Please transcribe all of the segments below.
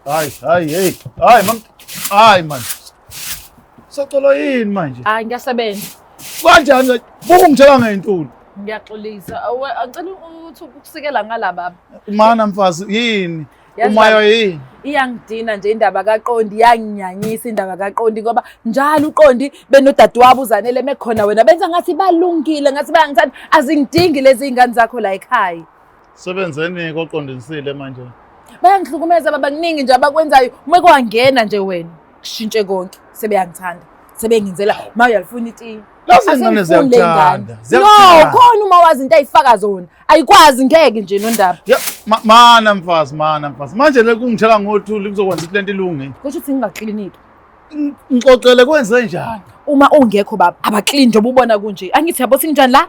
Hayi, hayi, hey. Hayi, mam. Hayi man. Sacela yini manje? Hayi ngiyasebenza. Kanjani? Buka ungitshela ngey'ntuli. Ngiyaxolisa. Angicela ukuthi ukusikela ngala baba. Mana mfazi yini? Yazi Umayo baba, yini? Iyangidina nje indaba kaQondi, iyanginyanyisa indaba kaQondi ngoba njalo uQondi benodadewabo uZanele mekhona wena benza ngathi balungile, ngathi bayangithanda. Azingidingi lezi iy'ngane zakho la ekhaya. Sebenzeni koqondinisile manje. Bayangihlukumeza baba, kuningi nje abakwenzayo. Uma kwangena nje wena, kushintshe konke. Sebeyangithanda. Sebengenzela, ma uyalifuna itiye. Lazi ingane Asengifuni le ngane. ziyakuthanda. No, Ziyakuthanda. khona uma wazi into ayifaka zona. Ayikwazi ngeke nje nondaba. Ya, mana mfazi, mana mfazi. Manje le kungitshela ngothuli kuzokwenza ukuthi lento ilunge. Kusho ukuthi ngingakliniki. Ngixoxele kwenze njani? Uma ungekho baba, abaklini njengoba ubona kunje. Angithi yabo sinjani la?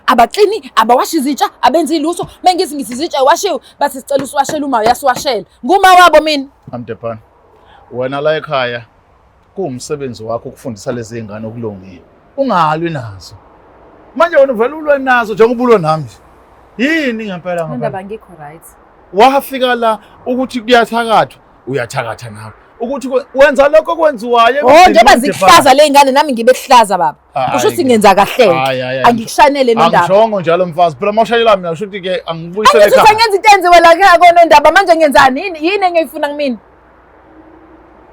Abaklini, abawashi izitsha, abenzi ilutho. Mengithi ngithi izitsha iwashiwe, bathi sicela usiwashele uma uyasiwashela. Nguma wabo mina. Amdebhana. Wena la ekhaya kuwumsebenzi wakho ukufundisa lezi ngane okulungile. Ungalwi nazo. Manje wena uvela ulwe nazo njengoba ulwe nami nje. Yini ngempela ngempela? Nondaba ngikho right. Wafika la ukuthi kuyathakathwa, uyathakatha nawe. Ukuthi wenza lokho okwenziwayo. Oh, njengoba zikuhlaza le ngane nami ngibe kuhlaza baba. Hayi Kusho ukuthi ke. ngenza kahle. Hayi, hayi, hayi. Angikushanele nondaba. Angishongo njalo mfazi. Phela mawushayela mina kusho ukuthi ke angibuyisele Angithi ekhaya. sengenza into enziwe la ekhaya konondaba manje ngenzani? Yini yini engiyifuna kumina?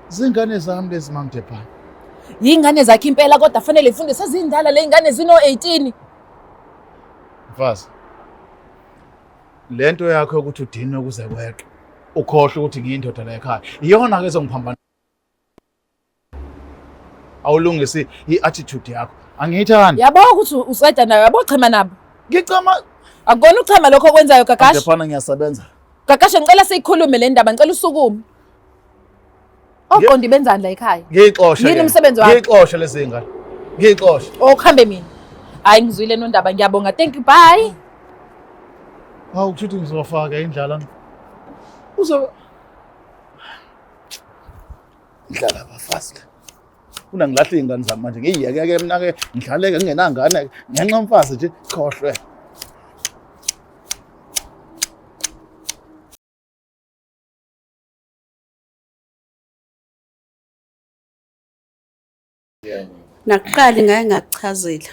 Zingane zami lezi mamdebhana. Yingane zakhe impela kodwa fanele ifunde sezindala le ngane zino 18. Mfazi. Lento yakho yokuthi udinwe kuze kweqe. Ukhohlwe ukuthi ngiyindoda la ekhaya. Iyona ke ezongiphambana. Awulungisi i-attitude yakho. Angiyithandi. Yabo ukuthi useda nayo, yabo chema nabo. Ngicama Akukona ukuchema lokho okwenzayo Gagashi. Mamdebhana ngiyasebenza. Gagashi ngicela siyikhulume le ndaba, ngicela usukume. Oqondi benzani la ekhaya? Ngiyixoshe. Yini ke. umsebenzi wakho? Ngiyixoshe lezi ngane. Ngiyixoshe. Okuhambe mina. Hayi ngizwile nondaba, ngiyabonga. Thank you, bye. Hawu kusho ukuthi ngizofaka indlala. Uzo Ndlala abafazi la. Funa ngilahle iy'ngane zami manje ngiyiyeke-ke mina-ke ngidlaleke ngingenangane ngenxa mfazi nje khohlwe. Nakuqala ngake ngakuchazela.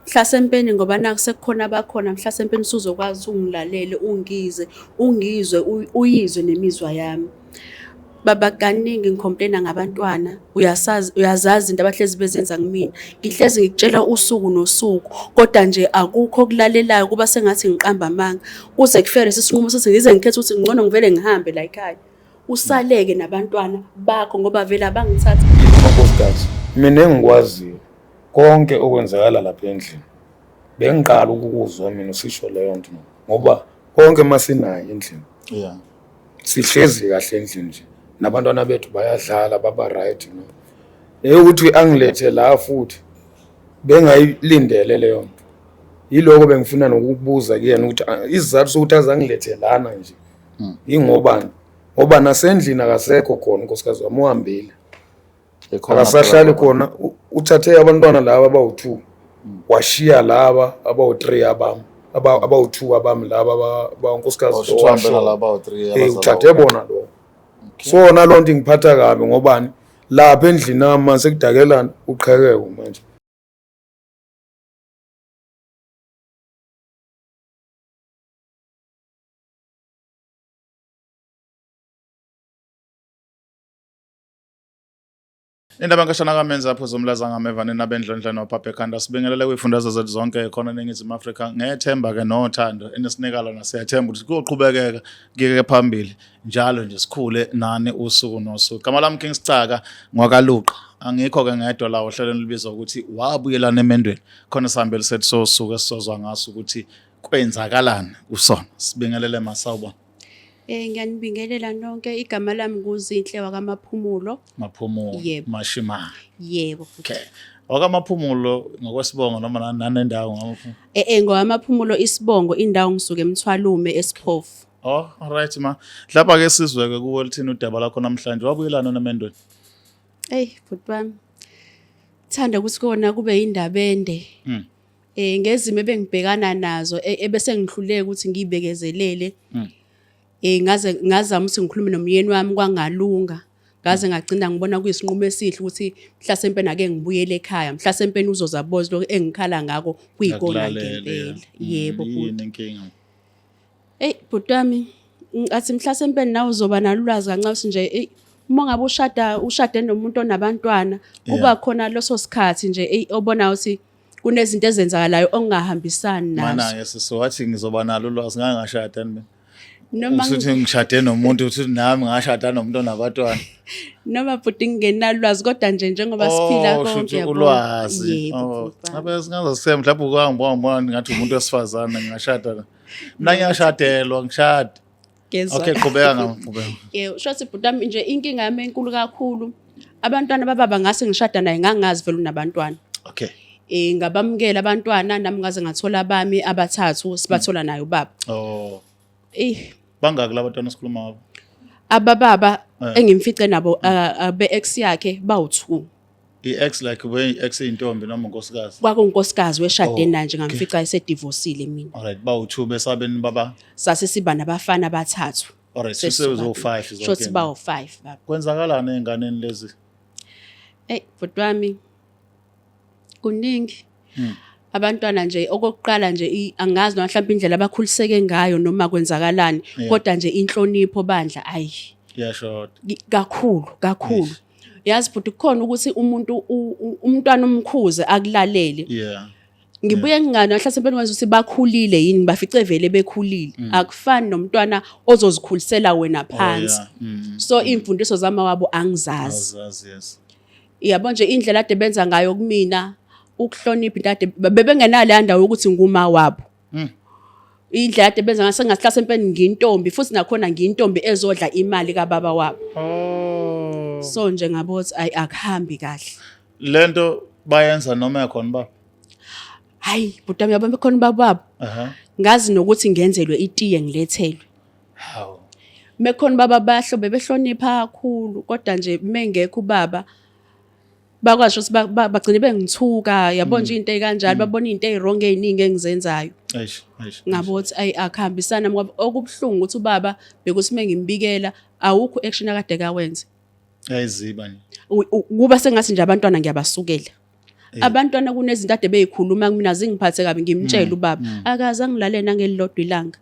Mhlasempeni ngoba naku sekukhona abakhona mhlasempeni usuzokwazi ungilalele ungize ungizwe uyizwe nemizwa yami. Baba kaningi ngicomplaina ngabantwana uyasazi uyazazi into abahlezi bezenza kumina. Ngihlezi ngikutshela usuku nosuku kodwa nje akukho okulalelayo kuba sengathi ngiqamba amanga. Kuze kufike lesi sinqumo sokuthi ngize ngikhethe ukuthi ngcono ngivele ngihambe la ekhaya. Usaleke nabantwana bakho ngoba vele abangithathi. Nkosikazi, mina engikwaziyo konke okwenzakala lapha endlini bengiqala ukukuzwa mina usisho leyo nto ngoba konke masinayo endlini Yeah. sihlezi kahle endlini nje nabantwana bethu bayadlala baba right no eyokuthi angilethe la futhi bengayilindele leyo nto yiloko bengifuna nokukubuza kuyena ukuthi ah, isizathu sokuthi azangilethe lana nje yingobani ngoba nasendlini akasekho khona unkosikazi wami uhambile akasahlali khona uthathe abantwana laba abawu-two washiya laba abawu-three abami abawu-two abami laba bankosikazi uthathe bona lo so naloo nto ingiphatha kabi ngobani lapha endlini nami manje sekudakelana uqhekeko manje. Indaba nkashana kamenza apho zomlaza ngameva ninabendlondla nophapha ekhanda sibingelele kwiifundazwe zethu zonke khona eNingizimu Afrika ngethemba ke nothando enisinika lona siyathemba ukuthi kuyoqhubekeka kuyeke phambili njalo nje sikhule nani usuku nosuku. Gama lami King Sicaka ngwakaluqa angikho ke ngedwa la ohlelweni olubizwa ukuthi wabuyelana emendweni khona sihambele sethu sosuku esizozwa ngaso ukuthi kwenzakalani kusona. Sibingelele masawubona. Ngiyanibingelela nonke igama lami nguZinhle wakaMaphumulo. Maphumulo. Yebo. Mashimane. Yebo. Okay. Wakamaphumulo ngokwesibongo noma nanendawo ngamaphumulo? Ngowamaphumulo isibongo indawo ngisuke eMthwalume eSiphofu. Oh, all right ma. Lapha ke sizwe ke kuwe lithini udaba lakho namhlanje. Wabuyelana nomendweni? Ey, bhuti wami. Thanda ukuthi kona kube indaba ende. Ngezimo ebengibhekana nazo ebese ngihluleka ukuthi ngiyibekezelele. Ngaze ngazama ukuthi ngikhulume nomyeni wami kwangalunga. Ngaze ngagcina ngibona kuyisinqumo esihle ukuthi mhlasempe ake ngibuyele ekhaya. Mhlasempe uzoza boza lokho engikhala ngako kuyikona Akulalele, ngempela. yeah. Yebo bhuti. Yini inkinga? Eyi bhuti wami, ngathi mhlasempe nawe uzoba nalo ulwazi kancane ukuthi nje eyi uma ngabe ushada ushade nomuntu onabantwana kuba khona leso sikhathi nje eyi obona ukuthi kunezinto ezenzakalayo ongahambisani nazo. Mana-ke sisi wathi ngizoba nalo ulwazi ngake ngashada yini mina? Noma Usuthi ngishade nomuntu uthi nami ngashada nomuntu onabatwana. Noma bhuti ngingenalo ulwazi kodwa nje njengoba siphila Oh, konke shuthi yabo. ulwazi. Yebo Oh, bhuti wami. abe singaze siseme mhlawumbe ukwangibona ngathi umuntu wesifazane ngingashada. Mina ngiyashadelwa ngishade. Ngezwa. Okay, qhubeka ngam, qhubeka. Yebo, shuthi bhuti wami nje inkinga yami enkulu kakhulu. Abantwana bababa ngase ngishada naye ngangazi vele unabantwana. Okay. Ngabamukela abantwana nami ngaze ngathola abami abathathu sibathola naye ubaba. Oh. Eh Bangaki labatwana esikhuluma ngabo? Abababa engimfice nabo be ex yakhe bawu2. I-ex like we ex intombi noma unkosikazi? Kwakunkosikazi weshade Oh, naye nje ngamfica esedivorcile mina. Alright, bawu2 besabeni baba. Sase siba nabafana abathathu. Alright, sesezo5 zonke. Shothi bawu5 baba. Kwenzakalani ey'nganeni lezi? Ey bhuti wami kuningi. Abantwana nje okokuqala nje angazi noma mhlawumbe indlela abakhuliseke ngayo noma kwenzakalani kodwa nje inhlonipho bandla ayi Iyashoda. Kakhulu kakhulu. Yazi bhuti kukhona ukuthi umuntu umntwana umkhuze akulalele. Ngibuye ngingana mhlawumbe ngikwazi ukuthi bakhulile yini ngibafice vele bekhulile. Akufani nomntwana ozozikhulisela wena phansi. Oh, yeah. So imfundiso zama wabo angizazi. Awuzazi, yes. Yabo nje indlela ade benza ngayo kumina ukuhlonipha into ade bebengenalo leya ndawo yokuthi nguma wabo. Indlela ade benza ngayo sengathi mhlawumbe ngintombi futhi nakhona ngiyintombi ezodla imali kababa wabo. Oh. So nje ngabo ukuthi ayi akuhambi kahle. Lento bayenza noma ekhona baba? Hayi bhuti wami yabo bekhona ubaba wabo. Ngazi nokuthi ngenzelwe itiye ngilethelwe. Hawu. Mekhona baba bahlo bebehlonipha kakhulu kodwa nje mengekho ubaba bakwazi ukuthi bagcine bengithuka yabo nje into ekanjalo babona into eziwrong eziningi engizenzayo. Eish, eish. Ngabo ukuthi ayi akuhambisana ngoba okubuhlungu ukuthi ubaba bekuthi mengimbikela awukho action akade kawenze. Yayiziba nje. Kuba sengathi nje abantwana ngiyabasukela. Abantwana kunezinto ade beyikhuluma kumina zingiphathe kabi ngimtshela ubaba akaze angilalele nangelilodwa ilanga.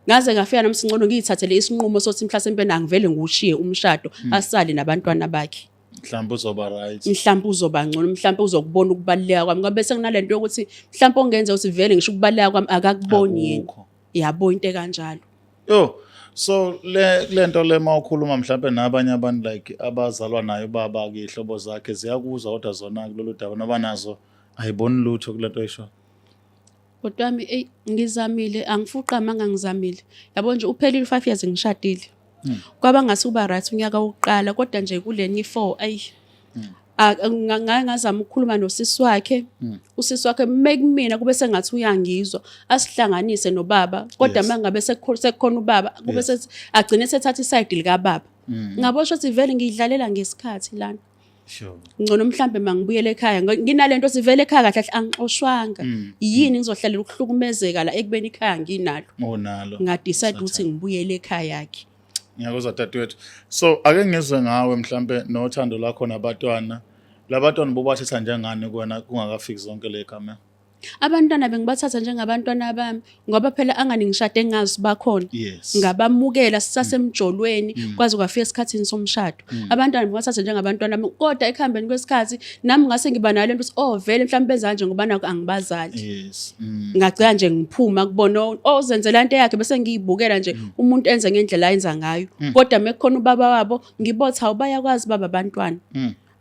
Ngaze ngafika nami singcono ngiyithathele isinqumo sokuthi mhlasimpe angivele ngiwushiye umshado asale nabantwana bakhe. Mhlawumbe uzoba right. Mhlawumbe uzoba ngcono, mhlawumbe uzokubona ukubaluleka kwami ngoba bese kunalento yokuthi mhlawumbe ongenza ukuthi vele ngisho ukubaluleka kwami akakuboni yena. Akukho. Yabo into ekanjalo. Yo, so le lento le mawukhuluma mhlawumbe nabanye abantu like abazalwa naye ubaba ke ihlobo zakhe ziyakuzwa kodwa zona kulolu daba noba nazo ayiboni lutho kulento oyisho. Bhuti wami eyi ngizamile angifuqa amanga ngizamile. Yabo nje uphelile u5 years ngishadile. Kwaba ngase uba right unyaka wokuqala kodwa nje kuleni 4 ayi. Ngake ngazama ukukhuluma nosisi wakhe. Usisi wakhe mekumina kube sengathi uyangizwa asihlanganise nobaba kodwa mangabe sekukhona ubaba kube sethi agcine sethatha iside likababa. Ngabosho ukuthi vele ngiyidlalela ngesikhathi lana. Sure. Ngcono mhlambe mangibuyele ekhaya nginalento sivele ekhaya kahle kahle angixoshwanga. Yini ngizohlalela ukuhlukumezeka la ekubeni ikhaya nginalo. Unalo. Nga decide ukuthi ngibuyele ekhaya yakhe. Ngiyakuzwa dadewethu. So ake ngizwe ngawe mhlambe nothando lakho nabatwana. Labatwana bobathatha njengani kuwena kungakafiki zonke le kamera? Abantwana bengibathatha njengabantwana bami ngoba phela angani ngishade ngazi bakhona. Yes. Ngabamukela sisasemjolweni kwaze kwafika esikhathini somshado. Abantwana bengibathatha njengabantwana bami kodwa ekuhambeni kwesikhathi nami ngase ngiba nayo lento ukuthi oh vele mhlawumbe benza kanje ngoba nakho angibazali. Yes. Ngagcina nje ngiphuma kubona ozenzela into yakhe bese ngiyibukela nje umuntu enze ngendlela ayenza ngayo. Kodwa mekukhona ubaba wabo ngibotha ubayakwazi baba abantwana.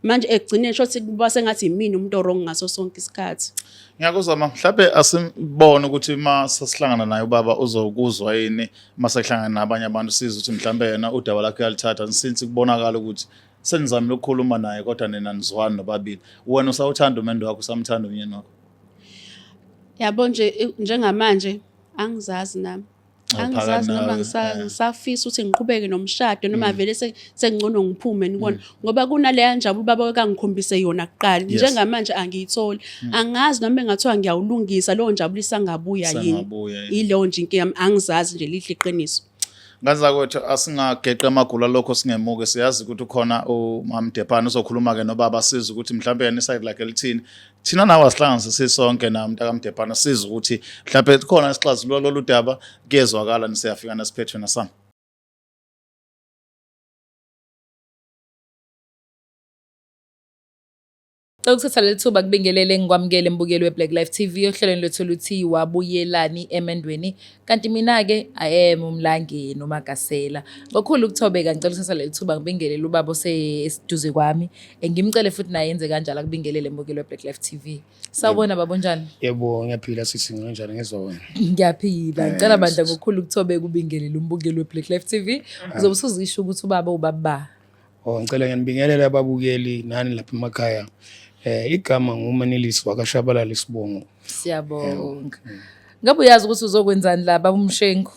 Manje ekugcineni shothi kuba sengathi yimina umuntu owrong ngaso sonke isikhathi. Ngiyakuzwa ma, mhlawumbe asimbone ukuthi uma sesihlangana naye ubaba uzokuzwa yini uma sekuhlangana nabanye abantu sizwe ukuthi mhlawumbe yena udaba lakhe uyalithatha since kubonakala ukuthi senizamile ukukhuluma naye kodwa nina nizwani nobabili. Wena usawuthanda umendo wakho, usamthanda umyeni wakho? Yabo nje njengamanje angizazi nami. Angizazi noma ngisafisa ukuthi ngiqhubeke nomshado noma vele sengcono ngiphume nikona ngoba kunaleya njabulo ubaba kangikhombise yona kuqala. Njengamanje angiyitholi. Angazi noma engathiwa ngiyawulungisa leyo njabulo isangabuya yini. Isangabuya yini. Ileyo nje inkinga yami, angizazi nje lihle iqiniso. Ngazakwethu asingageqe amagula lokho singemuke siyazi ukuthi ukhona uMamDephane uzokhuluma ke nobaba siza ukuthi mhlawumbe yena iside lakhe lithini. Thina nawe asihlanganise sisonke na mntakaMdephane siza ukuthi mhlawumbe khona isixazululo lolu daba kuyezwakala nisiyafika nesiphethweni sami. Cela ukuthatha leli thuba kubingelele ngikwamukele mbukeli we-Black Life TV ohlelweni lwethu oluthi wabuyelani emendweni. Kanti mina-ke I am uMlangeni uMagasela. Ngokukhulu ukuthobeka ngicela ukuthatha leli thuba ngibingelele ubaba oseduze kwami. Ngimcele futhi naye enze kanjalo akubingelele mbukeli we-Black Life TV. Sawubona baba unjani? Yebo, ngiyaphila sisi, nginjani ngizwa wena? Ngiyaphila. Ngicela bandla ngokukhulu ukuthobeka ubingelele umbukeli we-Black Life TV. Uzobe usuzisho ukuthi ubaba ubaba. Oh, ngicela ngiyanibingelela ababukeli nani lapha emakhaya. Igama nguManelisi wakaShabalala isibongo. Siyabonga. Ngabe uyazi ukuthi uzokwenzani la baba uMshengu?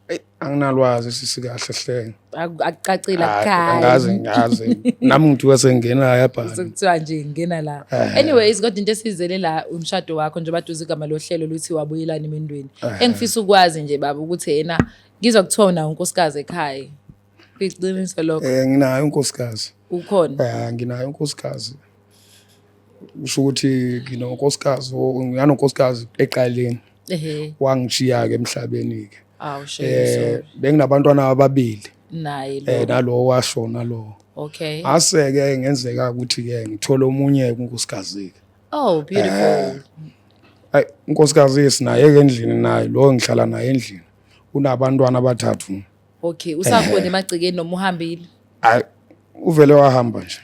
Ey, anginalwazi sisi kahle hle. Akucacile akukhaya. Angazi ngazi. Nami ngithiwa sengena yapha. Sekuthiwa nje ngena la. Anyways, kodwa into esizele la umshado wakho njengoba duze igama lohlelo luthi wabuyelana emendweni. Engifisa ukwazi nje baba ukuthi yena ngizwa kuthiwa unawo unkosikazi ekhaya. Iqiniso lokho. Nginayo unkosikazi. Ukhona. Nginayo unkosikazi. Usho ukuthi nginonkosikazi, nganonkosikazi eqaleni. Ehhe. Wangishiya ke emhlabeni ke. Awu shame. Benginabantwana ababili. Naye lo. Nalo washona lo. Okay. Ase ke ngenzeka ukuthi ke ngithole omunye unkosikazi ke. Oh beautiful. Ay unkosikazi sinaye ke endlini naye lo ngihlala naye endlini. Unabantwana abathathu. Okay, usakhona emagcekeni noma uhambile? Ay uvele wahamba nje.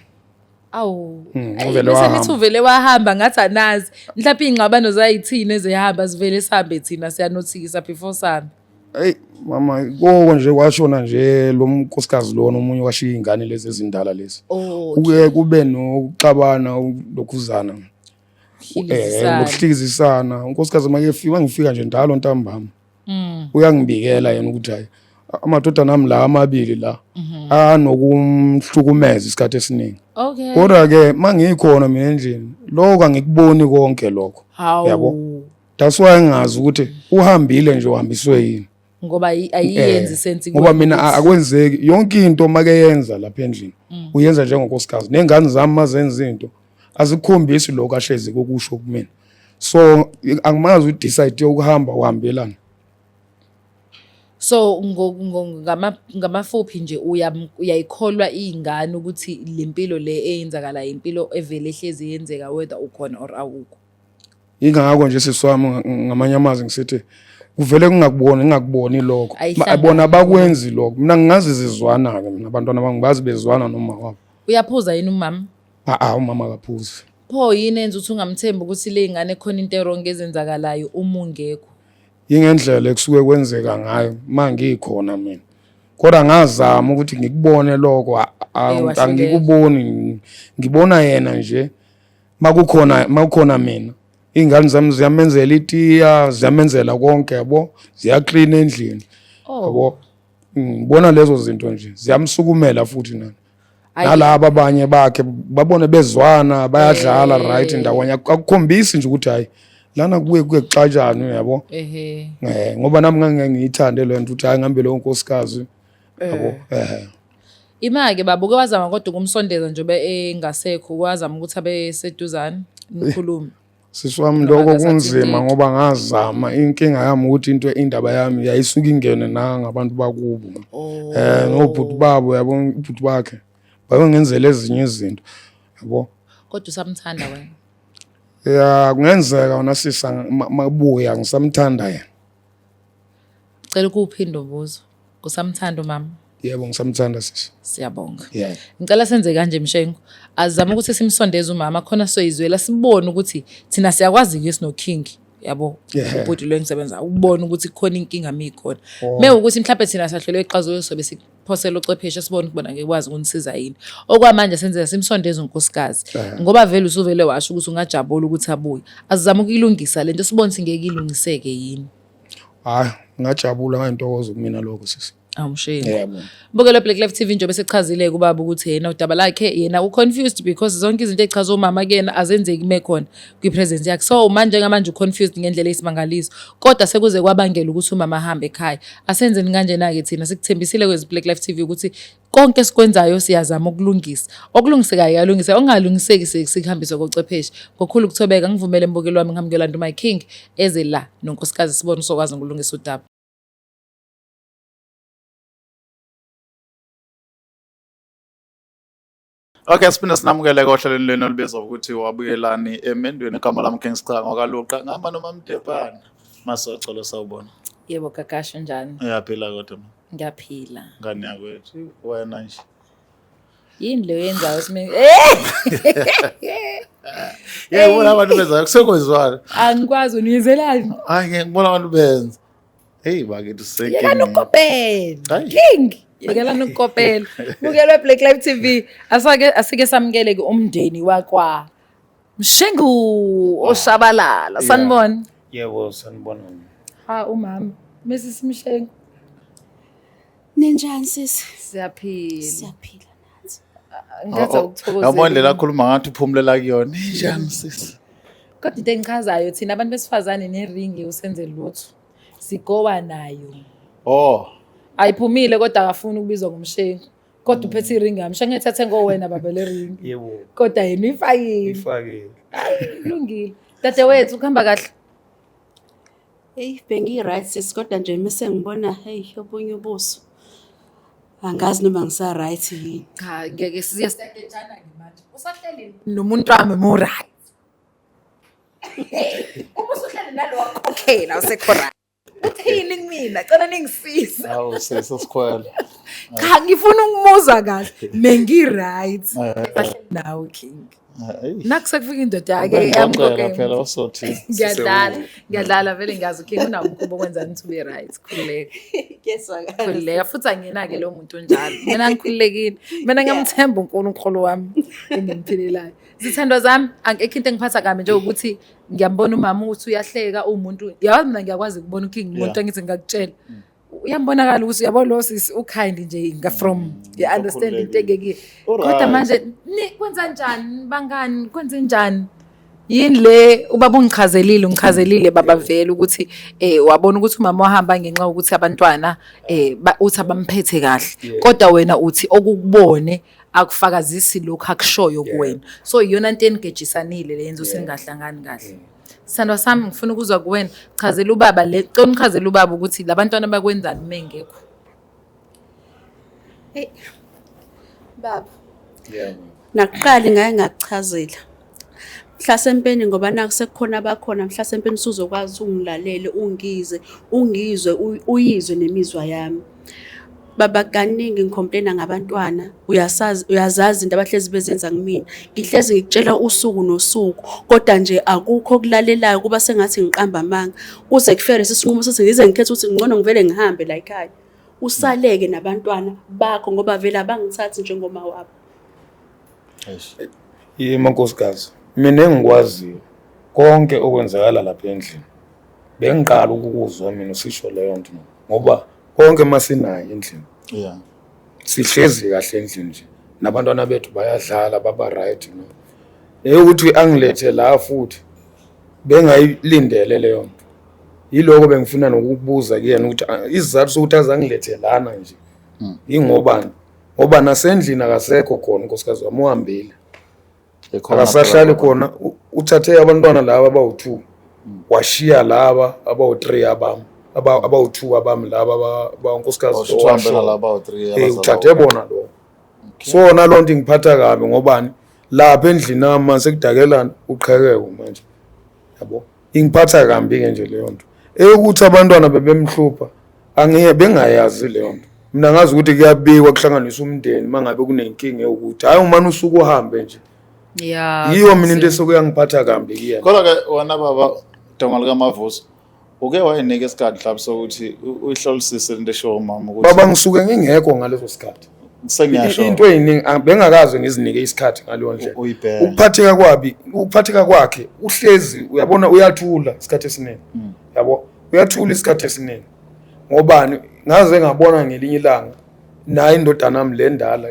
Awu. Uvele wahamba. Nithi uvele wahamba ngathi anazi. Mhlawumbe ingxabano zayithini ezihamba sivele sihambe thina siyanothisa before sihambe. Hey mama koko nje kwashona nje lo mnkosikazi lona omunye washiya ingane lezi ezindala lezi. Oh. Kuke kube nokuxabana lokhuzana. Nokuhlizisana. Unkosikazi make efika ngifika nje ndalo ntambama. Uyangibikela yena ukuthi hayi amadodana ami la amabili la anokumhlukumeza isikhathi esiningi. Okay. Kodwa ke mangikhona mina endlini lokho angikuboni konke lokho. Yabo. That's why ngingazi ukuthi uhambile nje uhambiswe yini. Ngoba ayiyenzi sense ngoba mina akwenzeki yonke into make yenza lapha endlini uyenza njengonkosikazi nengane zami mazenza into azikukhombisi lokho ahlezi kokusho kumina. So angimazi udecide ukuhamba uhambelana. So ngamafuphi nje uyayikholwa ingane ukuthi lempilo le eyenzakala impilo evele ehlezi yenzeka whether ukhona or awukho. Ingakho nje sisi wami ngamanye amazwi ngisithi kuvele kungakuboni ngingakuboni lokho. Bona bakwenzi lokho. Mina ngingazi zizwana ke mina abantwana bami bazi bezwana noma wabo. Uyaphuza yini umama? A umama akaphuzi. Pho yini enza ukuthi ungamthembi ukuthi le ngane khona into erong ezenzakalayo uma ungekho? Ingendlela ekusuke kwenzeka ngayo mangikhona mina. Kodwa ngazama ukuthi ngikubone lokho angikuboni ngibona yena nje makukhona mina ingane zami ziyamenzela itiya ziyamenzela konke yabo ziyaklina endlini yabo ngibona lezo zinto nje ziyamsukumela futhi nani nalaba abanye bakhe babone bezwana bayadlala right ndawonye akukhombisi nje ukuthi hayi lana kubuye kuke kuxatshane yabo ngoba nami ngangeke ngiyithande le nto ukuthi hayi ngihambe leyo nkosikazi yabo Ima-ke baba uke wazama kodwa ukumsondeza njengoba engasekho wazama ukuthi abe seduzane nikhulume. Sisi wami lokho kunzima ngoba ngazama inkinga yami ukuthi into indaba yami yayisuka ingene na ngabantu bakubo. Ngobhuti babo yabo ubhuti bakhe bayongenzela ezinye izinto yabo. Kodwa usamthanda wena? Ya kungenzeka wona sisa mabuya ngisamthanda yena. Cela ukuphinda umbuzo. Usamthanda umama? Yebo ngisamthanda sisi. Siyabonga. Yeah. Ngicela senze kanje Mshengu. Azame ukuthi simsondeze umama khona soyizwela sibone ukuthi thina siyakwazi ke sino King. Yabo. Ubhuti lo engisebenza ukubona ukuthi kukhona inkinga mikhona. Me ukuthi mhlawumbe thina sahlelwe iqhaza sobe siphosela ucwepheshe sibone ukubona ngeke kwazi ukunisiza yini. Okwamanje senze simsondeze unkosikazi. Ngoba vele usuvele washo ukuthi ungajabula ukuthi abuye. Azame ukuyilungisa lento sibone singeke ilungiseke yini. Hayi. Ngajabula ngantokozo kumina lokho sisi. Awumshini. Yebo. Bukela Black Life TV njengoba sechazile kubaba ukuthi yena udaba lakhe yena u-confused because zonke izinto ey'chaza umama kuyena azenzeki me khona kwi-presence yakhe. So manje njengamanje u-confused ngendlela eyisimangaliso. Kodwa sekuze kwabangela ukuthi umama ahambe ekhaya. Asenzeni kanjena-ke thina sikuthembisile kwezi Black Life TV ukuthi konke esikwenzayo siyazama ukulungisa. Okulungisekayo kuyalungiseka, okungalungiseki sikuhambise kochwepheshe. Ngokukhulu ukuthobeka ngivumele mbukeli wami ngihambe kuyolanda uMy King eze la nonkosikazi sibone usokwazi ukulungisa udaba. Okay, siphinde sinamukele ohlelweni lwenu olubizwa ukuthi wabuyelani emendweni. Igama lami King Sichanga wakaLuqa, ngihamba noMamDebhana. Masocolo sawubona. Yebo Gagasha, njani? Uyaphila kodwa ma? Ngiyaphila. Ngane yakwethu, wena nje. Yini leyo yenzayo sime? Eh! Yebo, ngibona abantu benza kusekwezwana. Angikwazi uniyenzelani? Hayi, ngeke ngibona abantu benza. Hey bakithi Yekani usenkingeni. ukukopela. Hayi. King. Yekelani ukukopela. Bukelwe Black Life TV. Asake asike samukele ke umndeni wakwa Mshengu oshabalala. Sanibona. Yebo, sanibona. Ha umama. Mrs Mshengu. Ninjani sisi? Siyaphila. Siyaphila nathi. Ngathi ukuthokozela. Yabona indlela akhuluma ngathi uphumulela kuyona. Njani sisi? Kodwa into engichazayo thina abantu besifazane neringi usenze lutho. Sigowa nayo. Oh, Ayiphumile kodwa akafuni ukubizwa ngomshengu. Kodwa uphethe iringi yami. Shengethe athe ngowena baba le ringi. Yebo, Kodwa yena uyifakile. ifakile. Kulungile. Dadewethu ukuhamba kahle. Hey, bengiyi-right sisi kodwa nje mese ngibona hey obunye ubuso. Angazi noma ngisa-right yini. Cha ngeke siye siyagejana ke manje. Usahleli nomuntu wami mo right. Uma usuhleli nalo wakhokhela usekho right. Uthini kumina? Cela ningisize. awu sisi sikhwele. Cha ngifuna ukumuzwa kahle. Mengi right. Bahleli nawe King. Hayi. Nakusekufika indoda yakhe Ngixoxela yamkhokhela. phela usothi. Ngiyadlala, ngiyadlala vele ngiyazi uKing unawo umkhuba okwenza nithi ube right. Khululeka. Kuyezwakala. Khululeka futhi angiyena-ke lowo muntu onjalo. Mina ngikhululekile. Mina ngiyamthemba uNkulunkulu wami engimphilelayo. Zithandwa zami, angekho into engiphatha kabi njengokuthi ngiyambona umama ukuthi uyahleka uwumuntu. Yazi mina ngiyakwazi ukubona uKing umuntu Yeah. angithi ngingakutshela. Uyambonakala ukuthi uyabo lo sisi u-kind nje nga from you understand into engekile. Kodwa Alright. manje ni kwenza njani bangani kwenze njani? Yini le ubaba ungichazelile ungichazelile baba vele ukuthi wabona ukuthi umama wahamba ngenxa yokuthi abantwana uthi abamphethe kahle kodwa wena uthi okukubone akufakazisi lokhu akushoyo kuwena so iyona nto enigejisanile le yenza ukuthi ningahlangani kahle. Sithandwa sami ngifuna ukuzwa kuwena chazela ubaba le cela umchazele ubaba ukuthi labantwana bakwenzani uma engekho. Hey. Baba, Yebo. nakuqali ngake ngakuchazela. Mhlasempeni ngoba naku sekukhona abakhona mhlasempeni usuzokwazi ungilalele ungize ungizwe uyizwe nemizwa yami. Baba kaningi ngicomplaina ngabantwana uyasazi uyazazi into abahlezi bezenza kumina. Ngihlezi ngikutshela usuku nosuku kodwa nje akukho okulalelayo kuba sengathi ngiqamba amanga. Kuze kufike lesi sinqumo sokuthi ngize ngikhethe ukuthi ngcono ngivele ngihambe la ekhaya. Usaleke nabantwana bakho ngoba vele abangithathi njengoma wabo. Yima nkosikazi, mina engikwaziyo konke okwenzakala lapha endlini bengiqala ukukuzwa mina usisho leyo nto ngoba konke masinayo endlini Yeah. sihlezi kahle endlini nje nabantwana bethu bayadlala baba right no. Eyokuthi angilethe la futhi bengayilindele leyo nto. Yiloko bengifuna nokukubuza kuyena ukuthi isizathu sokuthi azangilethe lana nje ingobani ngoba nasendlini akasekho khona unkosikazi wami uhambile akasahlali khona uthathe abantwana laba abawu-2 washiya laba abawu-3 abami abawu-2 abami laba bankosikazi lo washona. Uthathe bona lo so naloo nto ingiphatha kabi ngobani lapha endlini nami manje sekudakelana uqhekeko manje yabo ingiphatha kambi-ke nje leyo nto eyokuthi abantwana bebemhlupha angiye bengayazi leyo nto mina ngazi ukuthi kuyabikwa kuhlanganiswa umndeni uma ngabe kunenkinga yokuthi hhayi umane usuke uhambe nje Yeah. yiyo mina into esuke yangiphatha kambi kuyena Kodwa ke wena baba Donga likaMavuso uke wayinika isikhathi mhlawumbe sokuthi uyihlolisise lento eshiwo umama ukuthi baba ngisuke ngingekho ngaleso sikhathi sengiyasho into eyiningi bengakaze ngizinike isikhathi ngaleyo ndlela uyibheke. Ukuphatheka kwabi ukuphatheka kwakhe uhlezi uyabona uyathula isikhathi esiningi yabo uyathula isikhathi esiningi. Ngobani ngaze ngabona ngelinye ilanga naye indodana yami le ndala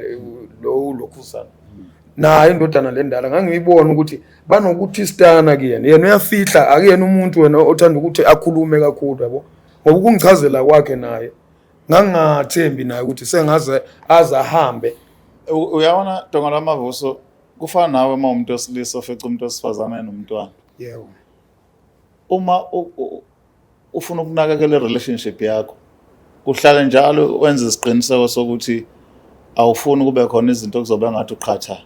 lo lokhuzana naye indodana le ndala ngangiyibona ukuthi banokuthistana kuyena, yena uyafihla, akuyena umuntu wena othanda ukuthi akhulume kakhulu yabo, ngoba ukungichazela kwakhe naye ngangingathembi naye ukuthi sengaze aze ahambe. Uyabona Donga lwamavuso, kufana nawe uma umuntu wesilisa ofica umuntu wesifazane enomntwana. Yebo. Uma ufuna ukunakekela i-relationship yakho, kuhlale njalo wenze isiqiniseko sokuthi awufuni kube khona izinto okuzobe ngathi uqhatha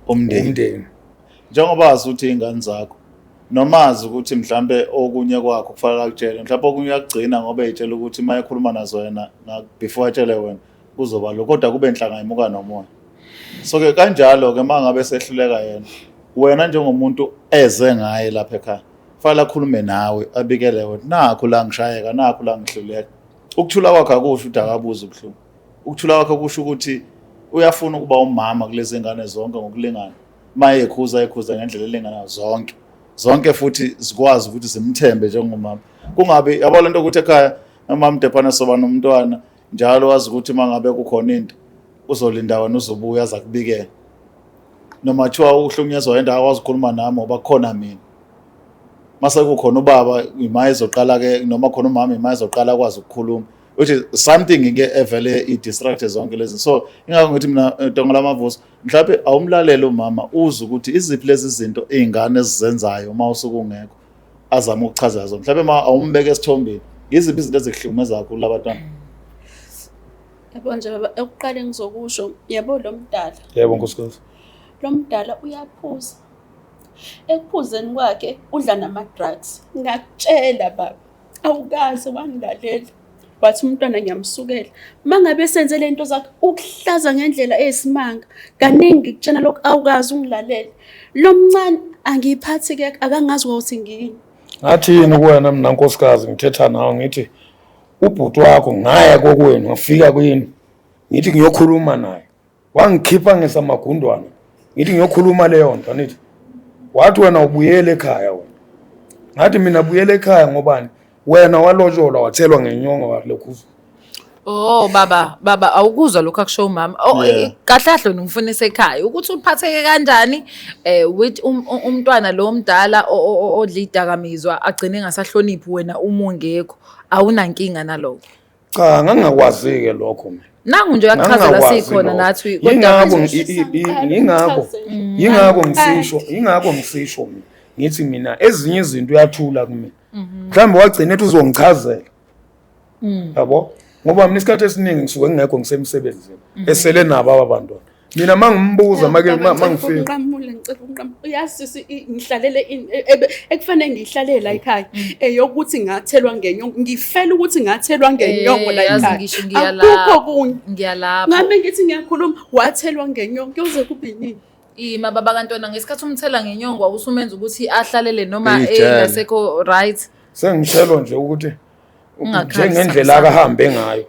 umndeni. Umndeni. Njengoba azi ukuthi iy'ngane zakho, noma azi ukuthi mhlambe okunye kwakho kufanele akutshele, mhlambe okunye uyakugcina ngoba ey'tshela ukuthi uma ekhuluma nazo wena before atshele wena kuzoba lo, kodwa kube nhlanga imuka nomoya. So-ke kanjalo-ke uma ngabe sehluleka yena, wena njengomuntu eze ngaye lapha ekhaya, kufanele akhulume nawe, abikele wena, nakhu la ngishayeka, nakhu la ngihluleka. Ukuthula kwakhe akusho ukuthi akabuzi ubuhlungu. Ukuthula kwakhe kusho ukuthi uyafuna ukuba umama kulezi ngane zonke ngokulingana. Uma ekhuza, ekhuza ngendlela elinganayo zonke. Zonke futhi zikwazi ukuthi zimthembe njengomama. Kungabi yabo lento ukuthi ekhaya umama Dephana soba nomntwana njalo wazi ukuthi uma ngabe kukhona into uzolinda wena uzobuya aza kubikela. Noma kuthiwa uhlukunyezwa yindawo akwazi ukukhuluma nami ngoba kukhona mina. Mase kukhona ubaba ima ezoqala ke noma khona umama ima ezoqala akwazi ukukhuluma. Which is something ke evele i-distract zonke lezi. So ingakho ngithi mina Donga lamavuso mhlawumbe awumlalele umama uze ukuthi iziphi lezi zinto iy'ngane ezizenzayo uma usuke ungekho azame ukuchaza zona. Mhlawumbe ma awumbeke esithombeni yiziphi izinto ezikuhlukumeza kakhulu labantwana? Yabo nje baba, ekuqale ngizokusho, yabo lo mdala. Yebo nkosikazi. Lo mdala uyaphuza. Ekuphuzeni kwakhe udla nama-drugs. Ngakutshela baba, awukaze wangilalela. Wathi umntwana ngiyamsukela. Uma ngabe senze le nto zakhe ukuhlaza ngendlela eyisimanga. Kaningi ngikutshena lokhu awukaze ungilalele. Lo mncane angiyiphathi-ke akangazi ukuthi ngiyini. Ngathini kuwena mina nkosikazi ngithetha nawe ngithi ubhuti wakho ngaya kokwenu ngafika kwini ngithi ngiyokhuluma naye wangikhipha ngesamagundwana ngithi ngiyokhuluma leyo nto nithi wathi wena ubuyele ekhaya wena ngathi mina buyele ekhaya ngobani wena walotsholwa wathelwa ngenyongo walokhu. Oh baba, baba awukuzwa lokho akusho umama. Oh kahle kahle wena ungifuna esekhaya ukuthi uphatheke kanjani with umntwana lo omdala odla idakamizwa agcine engasahloniphi wena uma ungekho, awunankinga nalokho. Cha, ngangingakwazi-ke lokho mina. Nangu nje uyakuchazela Ngangingakwazi sikhona lokho. nathi kodwa Yingakho manje yingakho yingakho ngisisho yingakho ngisisho mina ngithi mina ezinye izinto uyathula kumina. Mhlawumbe wagcina ethi uzongichazela. Yabo? Ngoba mina isikhathi esiningi ngisuke ngingekho ngisemsebenzini. Esele nabo aba bantwana. Mina mangimbuza make mangifika. Ngiqamule ngicela ukunqamula. Uyazi sisi ngihlalele ekufanele ngihlalele la ekhaya eyokuthi ngathelwa ngenyongo ngifela ukuthi ngathelwa ngenyongo la Yazi ekhaya. ngisho ngiyalapha. Akukho kunye. Ngiyalapha. Ngabe ngithi ngiyakhuluma wathelwa ngenyongo kuyoze kube nini? Ima baba kantwana ngesikhathi umthela ngenyongo wawusumenza ukuthi ahlalele noma Ijele. engasekho right. Sengishelo nje ukuthi Ungakhali, njengendlela sami. akahambe ngayo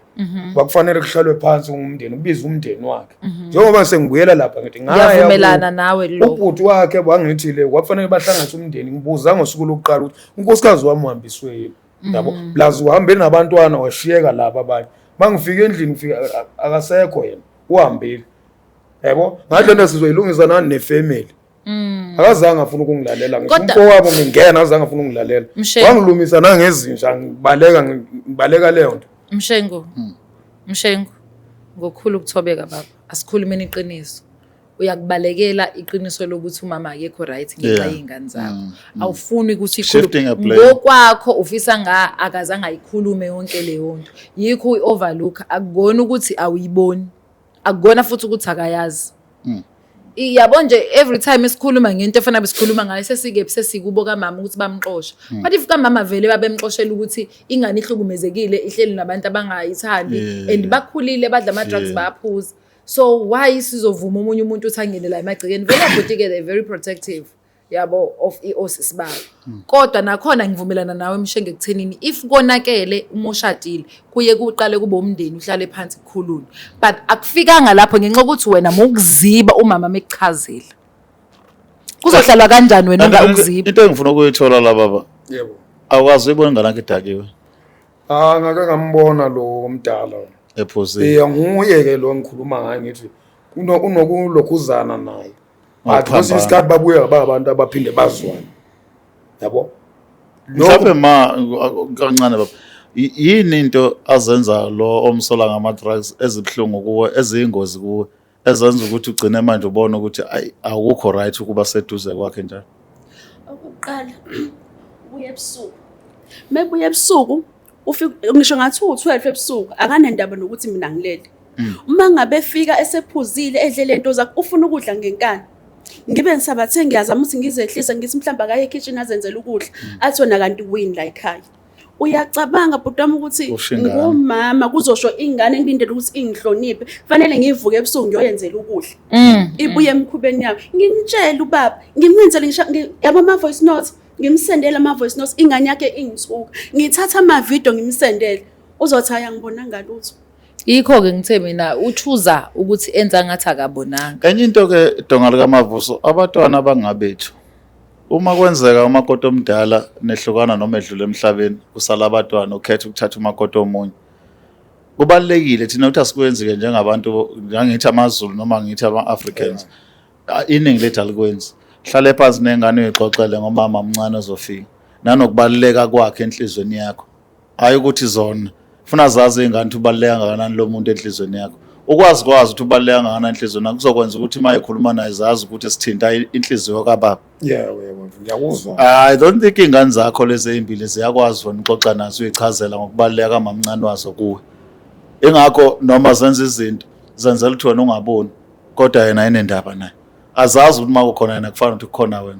kwakufanele kuhlalwe phansi umndeni ubize umndeni wakhe njengoba sengibuyela lapha ngithi ngaya Ngiyavumelana nawe lokho. Ubhuti wakhe wangithi le kwakufanele bahlanganise umndeni. Ngibuza ngosuku lokuqala ukuthi unkosikazi wami uhambiswe yini yabo, plus uhambe nabantwana washiyeka laba abanye. Mangifika endlini ngifika akasekho yena uhambile yabo. Ngathi lento sizoyilungisa nani nefamily. Akazange afuna ukungilalela ngisho Kodwa- umfowabo ngingena akazange afuna ukungilalela. Mshengu. Wangilumisa nangezinja ngibaleka ngibaleka leyo nto. Mshengu. Mshengu. Ngokukhulu ukuthobeka baba. Asikhulumeni iqiniso. Uyakubalekela iqiniso lokuthi umama akekho right ngenxa yey'ngane zakho. Awufuni ukuthi Shifting a ikhulume. blame. Ngokwakho ufisa nga akazange ayikhulume yonke leyo nto. Yikho uyi-overlook, akuboni ukuthi awuyiboni. Akubona futhi ukuthi akayazi. Yabo nje every time esikhuluma ngento efana besikhuluma ngayo sesikephi sesikubo kamama ukuthi bamxosha. But if kamama vele babemxoshela ukuthi ingane ihlukumezekile ihleli nabantu abangayithandi and bakhulile badla ama drugs bayaphuza. So why sizovuma omunye umuntu uthi angene la emagcekeni? Vele bhuti ke they're very protective yabo of iosisi babo. Kodwa nakhona ngivumelana nawe Mshenge ekuthenini if konakele uma ushadile kuye kuqale kube umndeni uhlale phansi kukhulunywe. But akufikanga lapho ngenxa yokuthi wena mokuziba umama mekuchazela. Kuzohlalwa kanjani wena unga ukuziba? Into engifuna ukuyithola la baba. Yebo. Awukwazi uyibona ingane yakho idakiwe. Ah, ngake ngambona lo omdala. Ephuzile. Eh, nguye ke lo ngikhuluma ngaye ngithi unokulokhuzana naye. But kwesinye isikhathi babuye ba abantu abaphinde bazwane. Yabo? Mhlawumbe ma kancane baba. Yini into azenza lo omsola ngama drugs ezibuhlungu kuwe, eziyingozi kuwe, ezenza ukuthi ugcine manje ubone ukuthi ayi akukho right ukuba seduze kwakhe njalo? Okokuqala ubuye ebusuku. Mebuye ebusuku ufika ngisho ngathi u-12 ebusuku akanendaba nokuthi mina ngilele. Uma ngabe efika esephuzile edle lento zakhe ufuna ukudla ngenkani. Ngibe ngisabathe ngiyazama ukuthi ngizehlise ngithi mhlawumbe akaye ekitchen azenzele ukudla. Athi wena kanti win la ekhaya. Uyacabanga bhuti wami ukuthi Usho ingane. ngumama kuzosho ingane engilindele ukuthi ingihloniphe fanele ngivuke ebusuku ngiyoyenzela ukudla ibuye emkhubeni yayo ngimtshele ubaba ngimenzele ngisho yabo ama-voice notes ngimsendele ama-voice notes ingane yakhe ingithuka ngithatha amavidiyo ngimsendele uzothi hhayi angibonanga lutho. Yikho-ke ngithe mina uchuza ukuthi enza ngathi akabonanga. Enye into ke donga likaMavuso, abatwana abangabethu uma kwenzeka umakoti omdala nehlukana noma edlula emhlabeni kusala abatwana ukhetha ukuthatha umakoti omunye. Kubalulekile thina ukuthi asikwenzi-ke njengabantu, ngangithi amaZulu noma ngithi ama-Africans, iningi lethu alikwenzi. Hlale phansi nengane uyixoxele ngomama omncane ozofika nanokubaluleka kwakhe enhlizweni yakho. Hhayi ukuthi zona funa zazi iy'ngane ukuthi ubaluleka kangakanani lo muntu enhlizweni yakho. Ukwazi kwazi ukuthi ubaluleka kangakanani enhlizweni yakho kuzokwenza ukuthi uma ekhuluma naye zazi ukuthi sithinta inhliziyo kababa. Yebo, yebo, ngiyakuzwa. I don't think iy'ngane zakho lezi ey'mbili ziyakwazi wena uxoxa nazo uyichazela ngokubaluleka kamamncane wazo kuwe. Ingakho noma zenza izinto zenzela ukuthi wena ungaboni, kodwa yena enendaba naye. Azazi ukuthi uma kukhona yena kufana ukuthi kukhona wena.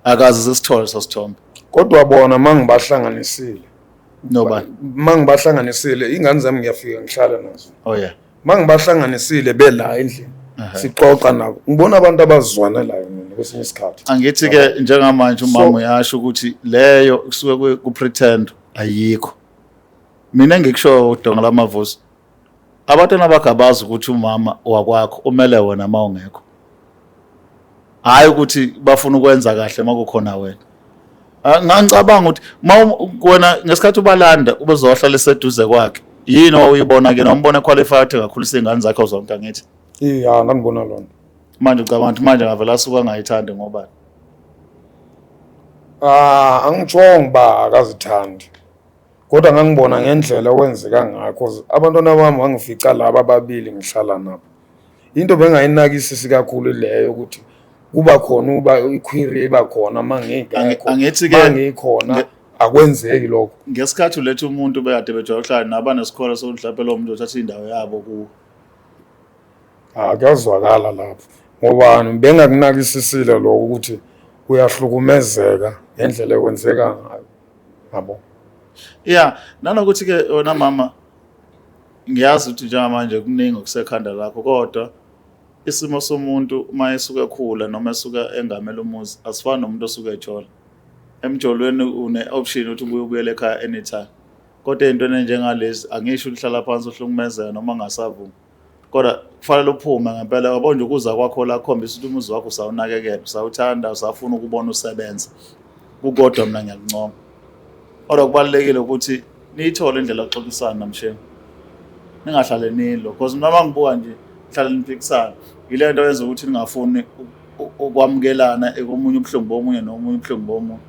Akaze sisithole leso sithombe. Kodwa bona mangibahlanganisile. Nobani? Mangibahlanganisile ingane zami ngiyafika ngihlala nazo. Oh yeah. Mangibahlanganisile bela endlini. Sixoxa nabo. Ngibona abantu abazwanelayo mina kwesinye isikhathi. Angithi ke njengamanje umama uyasho ukuthi leyo kusuke ku pretend ayikho. Mina engikushoyo udonga lamavuso. Abantwana bakho abazi ukuthi umama wakwakho umele wena uma ungekho. Hhayi ukuthi bafuna ukwenza kahle uma kukhona wena. Ngangicabanga ukuthi uma wena ngesikhathi ubalanda ubezohlala eseduze kwakhe yini owuyibona ke nombona qualify ukuthi kakhulisa iy'ngane zakho zonke angithi? Iya, ngangibona lona. Manje ucabanga ukuthi manje ngavele asuke angayithandi ngoba Ah, angitshongo uba akazithandi. Kodwa ngangibona ngendlela okwenzeka ngayo cause abantwana bami wangifica laba ababili ngihlala nabo. Into bengayinakisisi kakhulu leyo ukuthi kuba khona uba iquery iba khona mangingekho. Angithi-ke- mangikhona akwenzeki lokho. Ngesikhathi uletha umuntu bekade bejwayele ukuhlala nabanesikhola sokuthi mhlawumbe lowo muntu uthatha indawo yabo kuwe. Ah, kuyazwakala lapho ngoba bengakunakisisile lokho ukuthi uyahlukumezeka ngendlela ekwenzeka ngayo. Yabo. Yeah, nanokuthi ke wena mama ngiyazi ukuthi njengamanje kuningi okusekhanda lakho kodwa isimo somuntu uma esuke ekhula noma esuke engamela umuzi asifani nomuntu osuke ejola. Emjolweni une option ukuthi ubuye ubuyele ekhaya anytime. Kodwa ey'ntweni enjengalezi angisho ukuhlala phansi uhlukumezeka noma ungasavumi. Kodwa kufanele uphume ngempela yabo nje ukuza kwakho la kukhombisa ukuthi umuzi wakho usawunakekela, usawuthanda, usafuna ukubona usebenza. Kukodwa mina ngiyakuncoma. Kodwa kubalulekile ukuthi niyithole indlela yokuxoxisana namsheni. Ningahlale nilo because noma ngibuka nje nihlale niphikisana. Yile nto yenza ukuthi ningafuni ukwamukelana komunye ubuhlungu bomunye nomunye ubuhlungu bomunye.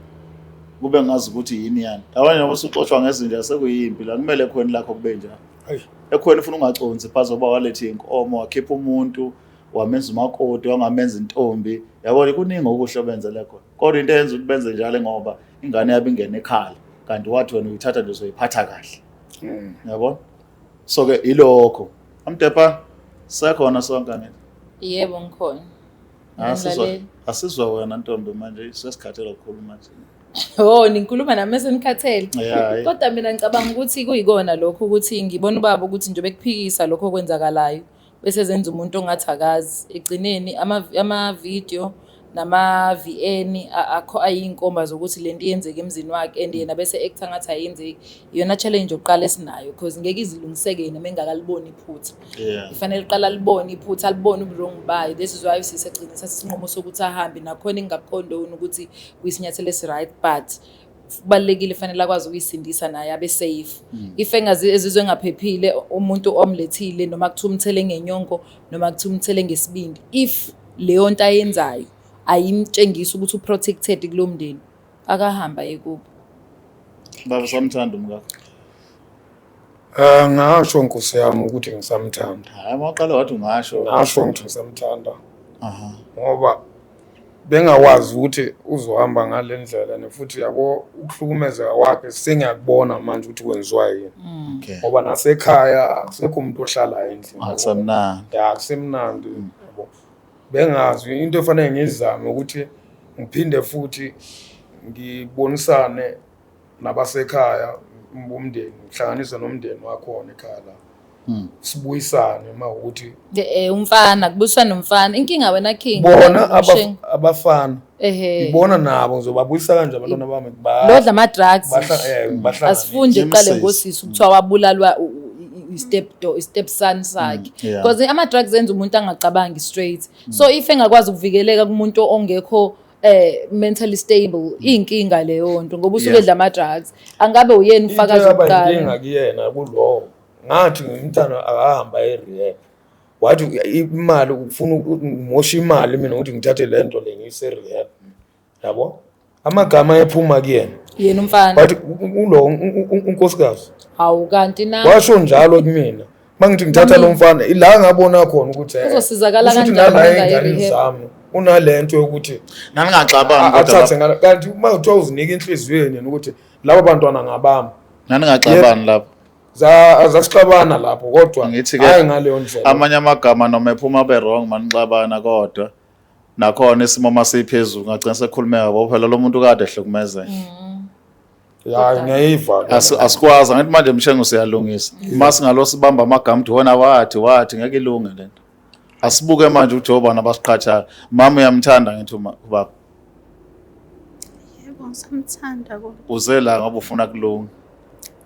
Kube ngazi ukuthi yini yani. Yabona njengoba usuxoshwa ngezinja sekuyimpi la kumele ekhweni lakho kube njalo. Ekhweni ufuna ungaconsi phansi ngoba waletha inkomo wakhipha umuntu wamenza umakoti wangamenza intombi. Yabona kuningi okuhle obenzele khona. Kodwa into eyenza ukuthi benze njalo ngoba ingane yabo ingene ekhala kanti wathi wena uyithatha nje uzoyiphatha kahle. Yabona? So ke ilokho. Amdepa sekhona sonke angithi. Yebo ngikhona. Asizwa asizwa wena ntombi manje sesikhathele kakhulu manje. Oh nikhuluma nami senikhathele. Yeah. Kodwa mina ngicabanga ukuthi kuyikona lokho ukuthi ngibona ubaba ukuthi nje bekuphikisa lokho okwenzakalayo bese zenza umuntu ongathi akazi. Egcineni ama-video nama-VN akho ayinkomba zokuthi lento iyenzeka emzini wakhe and yena bese actor ngathi ayenzeki. Iyona challenge yokuqala esinayo because ngeke izilungiseke yena mengakaliboni iphutha. Ifanele liqala alibone iphutha, alibone uburongi bayo. This is why sisegcine sathatha isinqumo sokuthi ahambe nakhona engingakukhondoni ukuthi kuyisinyathelo esi-right but Kubalulekile, fanele akwazi ukuyisindisa naye abe safe. If engazi ezizwe engaphephile umuntu omlethile, noma kuthiwa umthele ngenyongo, noma kuthiwa umthele ngesibindi, if leyo nto ayenzayo ayimtshengisi ukuthi u-protected kulo mndeni, akahamba ekubo. Baba, usamthanda umkakho? Eh, ngasho nkosi yami ukuthi ngisamthanda. Hayi, uma uqale wathi ungasho. Ngasho ngithi ngisamthanda. Ngoba bengawazi ukuthi uzohamba ngale ndlela nefuthi yabo ukuhlukumezeka kwakhe sengiyakubona manje ukuthi kwenziwa yini. Ngoba nasekhaya akusekho umuntu ohlala endlini. Akusemnandi. Ya, akusemnandi yabo. Bengazi into efanele ngizame ukuthi ngiphinde futhi ngibonisane nabasekhaya bomndeni, ngihlanganise nomndeni wakhona ekhaya la. Sibuyisane uma ukuthi Umfana kubuyiswa nomfana, inkinga wena king. Bona Mshengu. abafana. Ibona nabo ngizobabuyisa kanje abantwana bami ba Lodla ama-drugs. Bahlanganise. Asifunde kuqale Ngimsize. ngosisi ukuthiwa wabulalwa i-step son sakhe, because ama-drugs enza umuntu angacabangi straight. So if engakwazi ukuvikeleka kumuntu ongekho mentally stable, iyinkinga leyo nto, ngoba usuke edla ama-drugs, angabe uyena Into ufakazi yaba wokuqala. inkinga kuyena kulowo, ngathi ngimntana akahamba e-rehab, wathi imali ufuna ngimosha imali mina ukuthi ngithathe le nto le ngiyise e-rehab, yabo, amagama ephuma kuyena. Yena umfana? Wathi ulo unkosikazi. Hawu, kanti na? Washo njalo kumina mangithi ngithatha lo mfana ila ngabona khona ukuthi Uzosizakala kusho ukuthi kanjani nala uma engayi ey'nganeni e-rehab? zami unalento yokuthi Naningaxabani kodwa athathe lapho. ngala, kanti uma kuthiwa uzinika enhliziyweni yena ukuthi laba bantwana ngabami. Naningaxabani lapho. Zasixabana lapho kodwa Ngithi-ke hayi ngaleyo ndlela. Amanye amagama noma ephuma abe wrong manixabana, kodwa nakhona isimo masiphezulu ngagcina sekukhulumeka ngoba phela lo muntu kade ehlukumezeka. Ya, ngiyayiva ke. Asikwazi angithi manje mshengu siyalungisa. Uma singalo sibamba amagama ukuthi wona wathi wathi ngeke ilunge lento. Asibuke manje ukuthi obani abasiqhathayo. Mama, uyamthanda ngithi uma ubaba? Yebo, ngisamthanda kodwa. Uze la ngoba ufuna kulunga.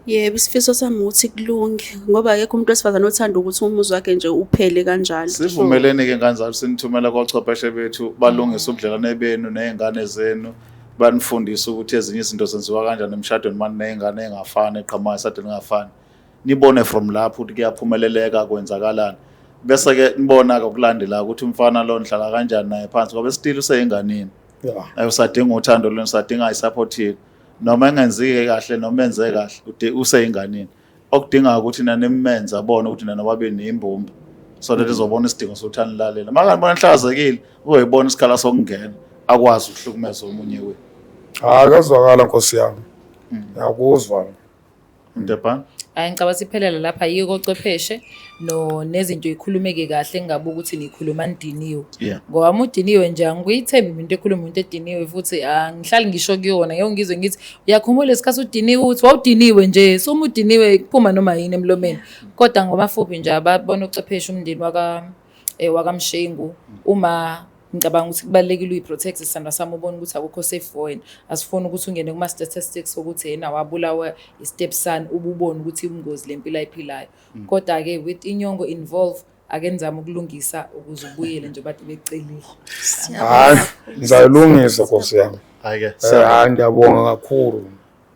Yebo, isifiso sami ukuthi kulunge ngoba akekho umuntu wesifazane othanda ukuthi umuzi wakhe nje uphele kanjalo. Sivumeleni-ke kanjalo, sinithumela kochwepheshe bethu balungise ubudlelwane benu ney'ngane zenu, banifundise ukuthi ezinye izinto zenziwa kanjani emshadweni mani ney'ngane ey'ngafani eqhamuka esadeni engafani, nibone from lapho ukuthi kuyaphumeleleka, kwenzakalani, bese-ke nibona-ke okulandelayo ukuthi umfana lo nihlala kanjani naye phansi, ngoba still useyinganini. Naye usadinga uthando lwenu, usadinga i-support yenu, noma engenzike kahle noma enze kahle, useyinganini. Okudinga ukuthi nanimenze abone ukuthi nina nobabili niyimbumba, so that izobona isidingo sokuthi anilalele. Uma kanibona nihlazekile, uzoyibona isikhala sokungena akwazi ukuhlukumeza omunye wenu. Hayi, kuyazwakala nkosi yami, ngiyakuzwa. Mdebhana. Hayi, ngicabanga siphelele lapha. Yiko kochwepheshe no nezinto ikhulumeke kahle, kungabe ukuthi nikhuluma nidiniwe. Ngoba uma udiniwe nje angikuyithembi into ekhuluma umuntu ediniwe, futhi angihlali ngisho kuyona, ngeke ngizwe ngithi uyakhumbula isikhathi udiniwe, ukuthi wawudiniwe nje. So uma udiniwe kuphuma noma yini emlomeni. Kodwa ngomafuphi nje, ababona uchwepheshe umndeni wakaMshengu, uma ngicabanga ukuthi kubalulekile uyi-protect isithandwa sami, ubone ukuthi akukho safe for wena. Asifuni ukuthi ungene kuma-statistics ukuthi yena wabulawa i-step son, ububone ukuthi ubungozi lempilo ayiphilayo. Kodwa-ke with inyongo involve, ake nizame ukulungisa ukuze ubuyele nje bade becelile. Hayi, ngizayilungisa nkosi yami. Hhayi-ke. Hayi, ngiyabonga kakhulu.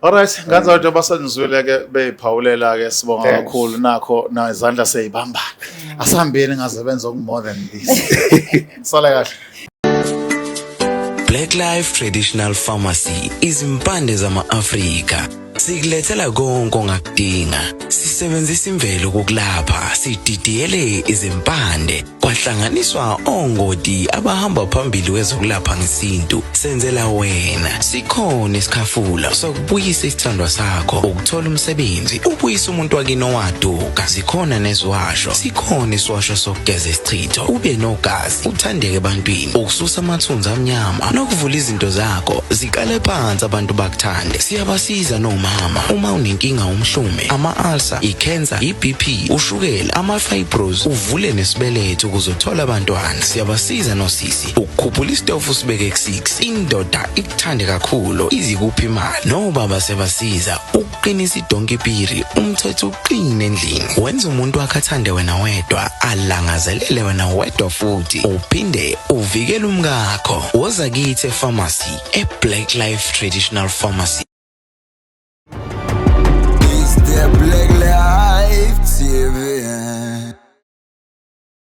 Alright, nganza njengoba senizwile-ke beyiphawulela-ke, sibonga Thanks. kakhulu nakho na izandla seyibambana. Asihambeni ngaze benze more than this. Sala kahle. Black Life Traditional Pharmacy, izimpande zama-Afrika. Sikulethela konke ongakudinga. Sisebenzisa imvelo ukukulapha, sididiyele izimpande, kwahlanganiswa ongoti abahamba phambili kwezokulapha ngesintu. Senzela wena. Sikhona isikhafula sokubuyisa isithandwa sakho, ukuthola umsebenzi, ubuyisa umuntu wakini owaduka. Zikhona neziwasho. Sikhona isiwasho sokugeza isichitho, ube nogazi, uthandeke ebantwini, ukususa amathunzi amnyama nokuvula izinto zakho ziqale phansi abantu bakuthande. Siyabasiza nomama uma unenkinga, umhlume, ama-ulcer, i-cancer, i-BP, ushukela, ama-fibros, uvule nesibeletho ukuze uthole abantwana. Siyabasiza nosisi ukukhuphula isitofu sibeke ku-6, indoda ikuthande kakhulu, izikuphi imali. Nobaba siyabasiza ukuqinisa idonki piri, umthetho uqine endlini, wenza umuntu wakhe athande wena wedwa, alangazelele wena wedwa, futhi uphinde uvikele umkakho. Woza kithi e-pharmacy, e-Black Life Traditional Pharmacy.